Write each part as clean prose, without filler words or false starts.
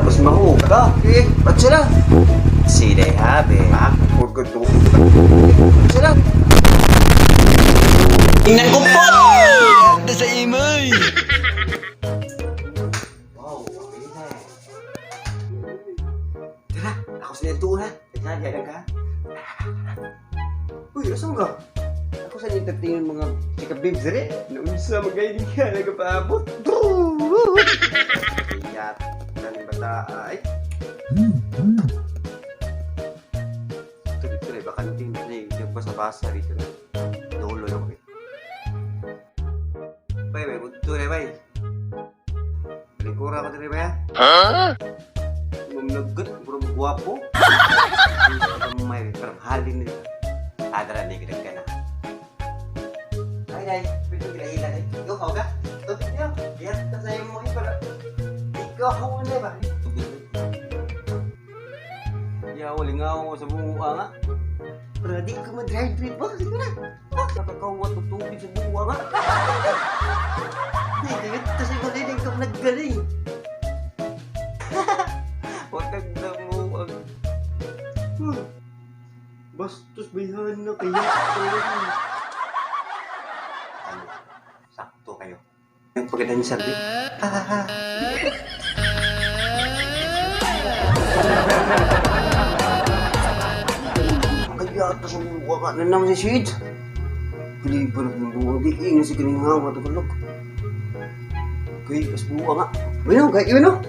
Tapos mahuga. Eh, ba't sila? See, they have it. Huwag ka to. Sila? Tingnan ko po! Sa imay! Wow, okay na eh. Tara, ako sa nito na. Teka, diyan ka. Uy, asan ka? Ako sa entertain mga chika babes rin. Naunsa magay di ka nagapaabot. Kaya, taning bata ay. Ito dito na, bakante na eh. Nagbasa-basa dito na. Dulo na ko eh. Bay, may buto na bay. Lingkura ko diri bay ha? Mamlagot, puro gwapo. May parang halin nila. Adara ni kita ka na. Ay, ay, pwede kita ilan eh. Ikaw ka? Tubig niyo. Yan, sa imo eh para. Ikaw na ba? Ya, lingaw ko sa bunga nga. Pero di ko ma-dehydrate ba? Sige na. Nakakawat og tubig sa bunga nga. Di, dito sa imo din ikaw naggaling. Watag na mo ang... Huh. Bastos bayhan na kaya. Ano? Sakto kayo. Yung pagdansar di. Kaya ito sa buwa ka na naman si Sid. Pilipan ng buwa. Di ingat si kaning hawa Tagalog. Kay kas buwa nga. Bueno, kay yun no.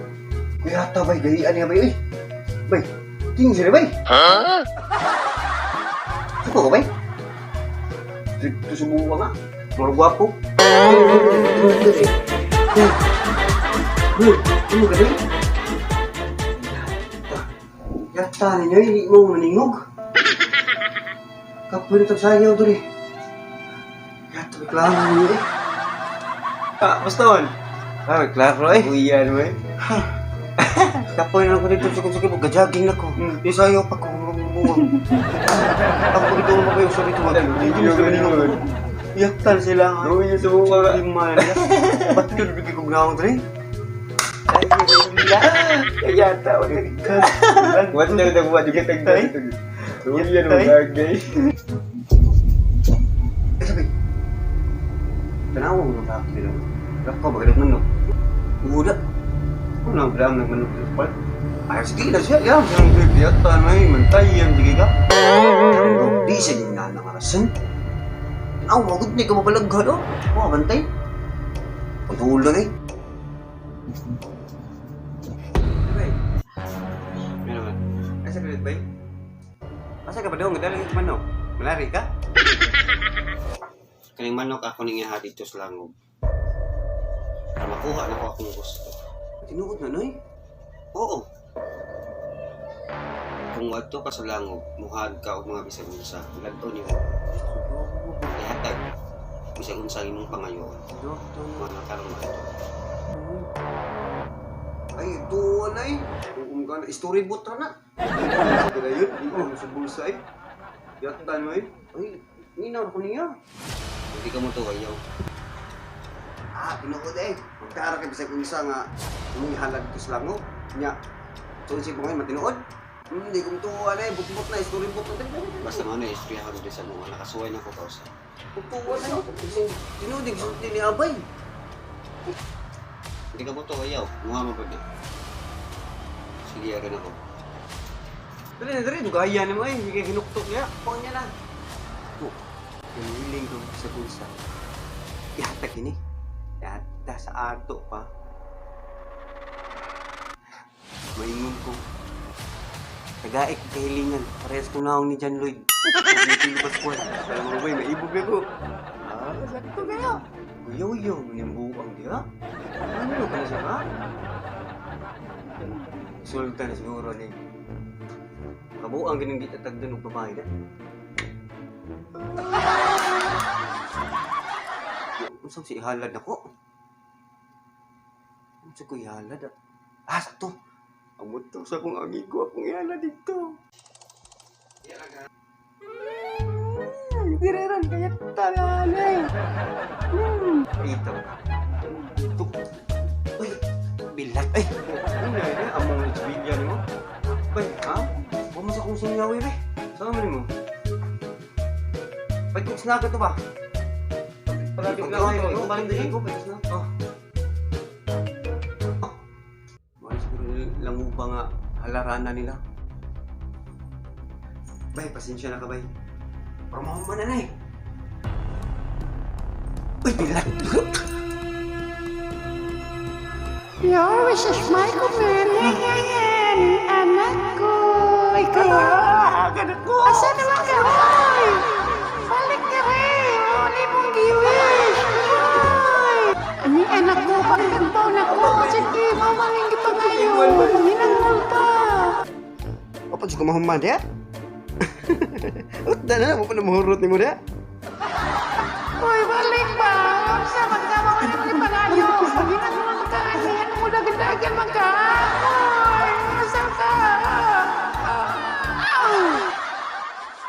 Kuya ta bay gayaan niya bay oy. Bay, tingin sila bay. Ha? Suko ka bay? Dito sa buwa nga. Mura gwapo. Ano ka bay? Yata ninyo, hindi mo maningog. Kapoy na tagsayaw diri. Yata, may klaro ninyo eh. Ah, basta on. Ah, may klaro eh. Uyan mo eh. Kapoy na lang ko dito sa kung gajogging na ko. Yung sayaw pa ko, buwang. Ako ko dito makayo sa dito. Hindi mo maningog. Yata sila nga. Uyan sa bunga nga. Lima na. Ba't yun bigay kong naong diri? Kaya ta, watag ka. Watag na buwa, di ka tagda. Uyan mo bagay. Eh, sabi. Tanawa mo ng bakit nila. Lako, bagalit manok. Uda. Kung nang bilang ng manok sa pal. Ay, sige na siya. Yan, siyang bibiyatan may mantayan, sige ka. Pero di siya din nga nangarasan. Aw, wagod ni ka mabalaghan, oh. Mga bantay. Patulan eh. Bay. Meron ba? Asa ka bay? Asa ka ba daw? Nga dali manok. Malari ka? Kaning manok ako ning iha dito sa langob. Para makuha na ko akong gusto. Tinuod na noy? Oo. Kung adto ka sa langob, muhag ka og mga bisag unsa, lad-on nimo. Ihatag bisag unsa imong pangayoon. Mga karon ba? Ay, tuon ay. Kung ka na, storybook ra na. Sige na yun, di mo sa bulsa eh. Yata mo eh. Ay, ninaw ko niya. Hindi ka mo to ayaw. Ah, tinuod eh. Magkaara kay bisag unsa nga imong ihalad ko sa lango. Nya. So si ngayon matinuod. Hindi ko tuwa na eh. Bukbok na, storybook na. Basta mo na istorya ko dito sa mga nakasuway na ko kausa. Tuwa na eh. Tinuod, gisulti ni Abay. Hindi ka mo to ayaw. Muha mo ba di? Sige, aran ako. Dali na dali, gaya na mo eh. Hindi ka hinuktok niya. Kuha niya na. Oh, hinihiling ko sa bulsa. Ihatag ini. Yata sa ato pa. Maingon ko. Tagaik kahilingan. Parehas ko naong ni John Lloyd. Pagpipilo Pascual. Alam mo ba, may ibog na ko. Ah, sakto kayo. Kuyaw-yaw, yung buang diha. Ano ka na siya, ha? Sultan siguro ni. Kabuang ganing gitatag dun og babae na. Unsang si ihalad nako? Unsa ko ihalad? Ah, Ah, sakto. Ang motor sa akong amigo, akong ihala dito. Direran kaya tanane. Ito. Ito. Uy, bilat. Ay, Ano na, among Yan mo? Bay, ha? Huwag mo sa kusang yawi, bay. Saan mo mo? Bay, kung snack ito ba? Palabig lang kayo. Ikaw, balik din ko, pwede snack. Oh. Oh. Mga siguro languba nga halarana nila. Bay, pasensya na ka, bay. Pero mahuman na na eh. Uy, bilat! Your wish is my command. Yan, anak ko. Ikaw. Anak ko! Asa naman ka, hoy? Balik ka rin. Uli mong giwish. Hoy! Ani anak ko, pagkagpaw na ko. Sige, mamangin pa kayo. Hinangol pa. Kapag sa kumahuman, diya? Utda na, mo pa na mahurot ni mo, diya?